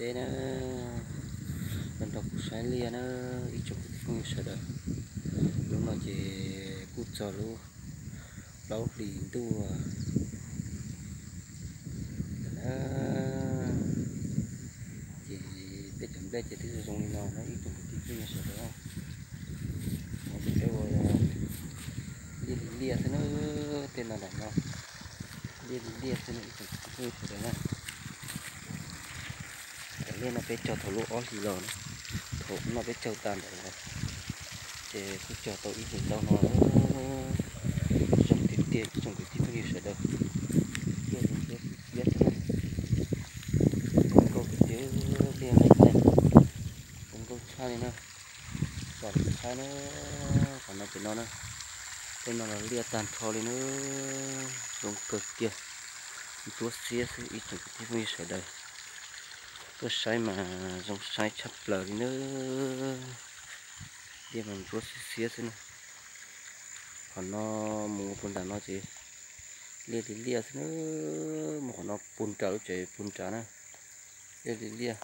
Deb na, los nrog kuv saib liaj na, ib tsoom kwv tij phooj ywg sawv daws. Hnub no ces kuj txog lub plaub hlis ntuj lawm na. Ces peb cov nplej ces twb zoo zoo li no na ib tsoom kwv tij phooj ywg sawv daws. Peb ua liaj li liaj xwb na, tej no nram no liaj li liaj xwb na ib tsoom kwv tij phooj ywg sawv daws na. Cov liaj no peb cog thaum lub ob hlis los na, thaum no peb cog tag ntawd lawm, ces kuj cog tau ib hlis ntau no lawm. Zoo tiag tiag ib tsoom kwv tij phooj ywg sawv daws. Liaj zoo nkauj tiag tiag, zoo nkauj tshaj li na. Txom txhab na, qhov no pem no na, tej no los liaj tag nrho li na, zoo kawg kiag, ntsuab xiab xwb ib tsoom kwv tij phooj ywg sawv daws. Tuaj saib mas zoo saib tshaj plaws li na, liaj mas ntsuab xiab xiab xwb na. Qhov no mus puag nram no ces liaj li liaj xwb na, mus qhov no puag nram lub tsev puag nrad na, liaj li liaj,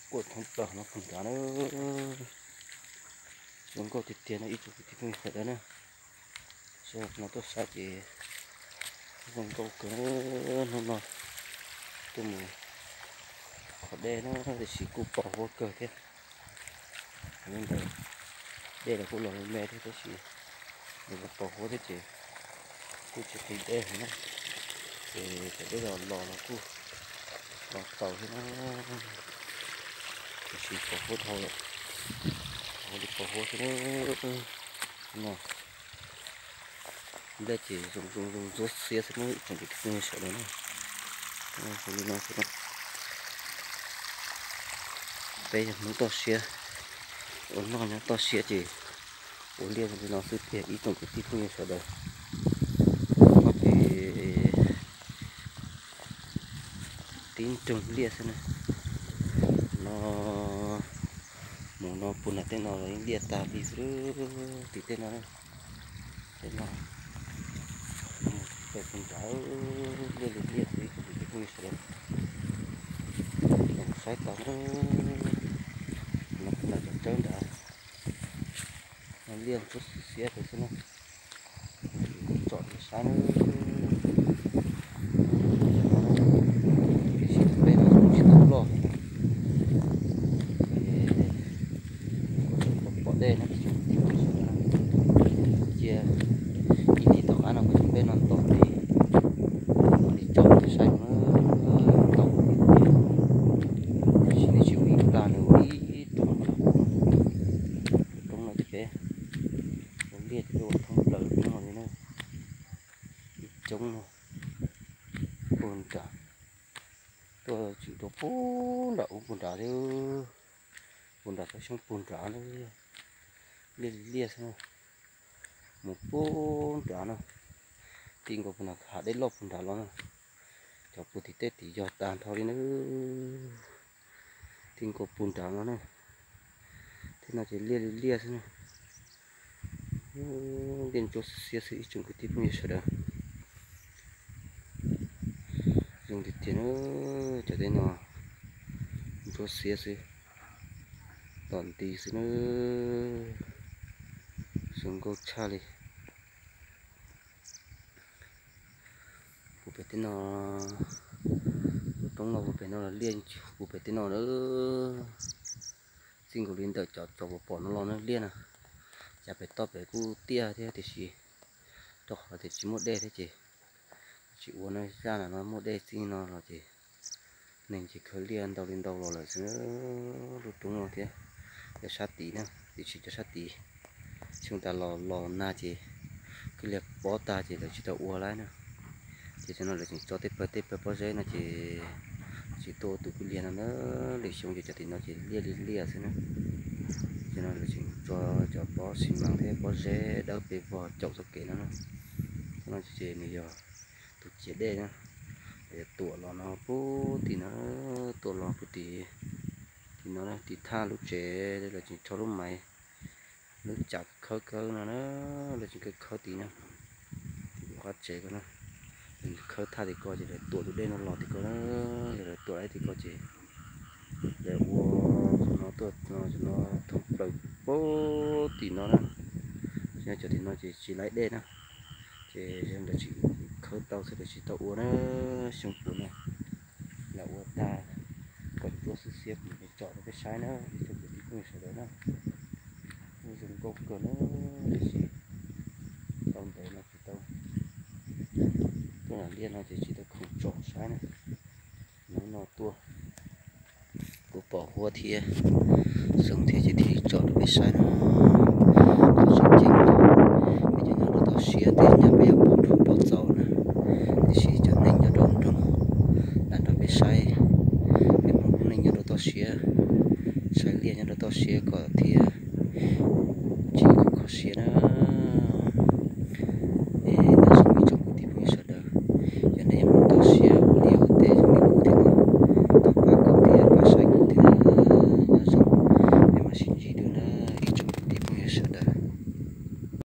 kuaj thoob plaws qhov no puag nrad na. Zoo nkauj tiag tiag no ib tsoom kwv tij phooj ywg sawv daws na. Sawv daws no tuaj saib ces zoo nkauj kawg. Hnub no tuaj mus qhov dej na, tiam sis kuj pos huab kawg thiab. Li ntawd dej los kuj los me me thiab tab sis nws los pos huab thiab ces kuj tsis qhib dej heev na. Ces cov dej los los los kuj los txaus thiab na, tiam sis pos huab dhau lawm, pos huab li pos huab xwb na. No nplej ces zoo zoo zoo ntsuab xiab xwb na ib tsoom kwv tij phooj ywg sawv daws na. Zoo li no xwb na. Peb yog Hmoob toj siab, ua noj nyob toj siab ces ua liaj zoo li no xwb tiag ib tsoom kwv tij phooj ywg sawv daws. No ces tib nroog liaj xwb na. No mus no puag nram tej no los yeej liaj tag li xwb, tim tej no, tej no, pem puag nrad, liaj li liaj xwb ib tsoom kwv tij phooj ywg sawv daws. Saib tau na, no puag nram cov tsawb nrad, no liaj ntsuab xiab xiab xwb na. Tsom saib na, tiam sis tus nplej no kuj tsis tau loj thiab na. Pom pom dej no ib tsoom kwv tij phooj ywg sawv daws na, cia ib hlis tom qab no kuv tus nplej no ntos ces mam li tsom saib na, tau tiag tiag. Tiam sis nws tsis ua ib plag, nws ua ib roob no, roob no ces peb ua liaj ces peb ua thoob plaws roob no li na. Ib coob no puag nrad, tuaj tsim rau puag nram ub puag nrad thiab, puag nram tsob xyoob puag nrad na, liaj li liaj xwb na. Mus puag nrad na, ti nkaus puag nrad hav dej loj puag nrad los na, cov puag tim tej tim yog tag nrho li na, ti nkaus puag nrad no na. Tej no ces liaj li liaj xwb na, liaj ntsuab xiab xwb ib tsoom kwv tij phooj ywg sawv daws. Zoo tiag tiag na, cov tej no ntsuab xiab xwb, tom nti xwb na, zoo nkauj tshaj li. Puag pem tej no, lub roob no puag pem no los liaj, puag pem tej no na, txij nkaus li ntawm cov txos pom pom no los na liaj na. Cas pem toj pem kuj tiaj thiab tiam sis rau qhov tias tsis muaj dej thiab ces tsis ua na, zaj no muaj dej txij no los ces neeg ces khawb liaj ntau li ntau los lawm xwb. Lub roob no thiab cov sab tid na, tiam sis cov sab tid xyoo tas los los nag ces kwj liag pob tag ces lawv tsis tau ua lawm na. Ces cov no lawv tseem tso tej pawg tej pawg pob zeb no ces tsis tuaj ua tus kwj liag no na. Lwm xyoo ces cov tim no ces liaj li liaj xwb na. Ces no lawv tseem tso cov pob xi mas thiab pob zeb dawb pes vog caum txoj kev no na. Cov no ces nws yog tus ciav dej na, lawv tuam los no puag tim no, tuam los puag tim, tim no tim thaj lub tsev lawv tseem rho lub maiv, lub tsam khawb khawb no na, lawv tseem khawb khawb tim no, tim qab tsev ko na. Khawb thaj tim ko ces lawv tuam tus dej no los tim ko na, lawv tuam lawm tim ko ces lawv ua no tuaj no, no thoob plaws pem tim no na. Nyob cov tim no ces tsis laib dej na, ces lawv tsis khawb tau xwb, lawv tsis tau ua na. Xyoo puav no lawv ua tag kom cuab xwb xiab kuv tsom rau peb saib na, ib tsoom kwv tij phooj ywg sawv daws na. Kuj zoo nkauj kawg na, tiam sis tau ntev no tsis tau tuaj nram liaj no ces tsis tau khoom tsom saib na. Hnub no tuaj kuv pom Huab thiab Xoo thiab ces thiaj tsom rau peb saib no. Qhov tseem ceeb, peb cov nyob rau toj siab tej nyab peb yuav pom dhau pom txaus na, tiam sis cov neeg nyob rau nroog lam nrog peb saib, peb Hmoob lub neej nyob rau toj siab, saib liaj nyob rau toj siab kom thiaj tsis kho siab na.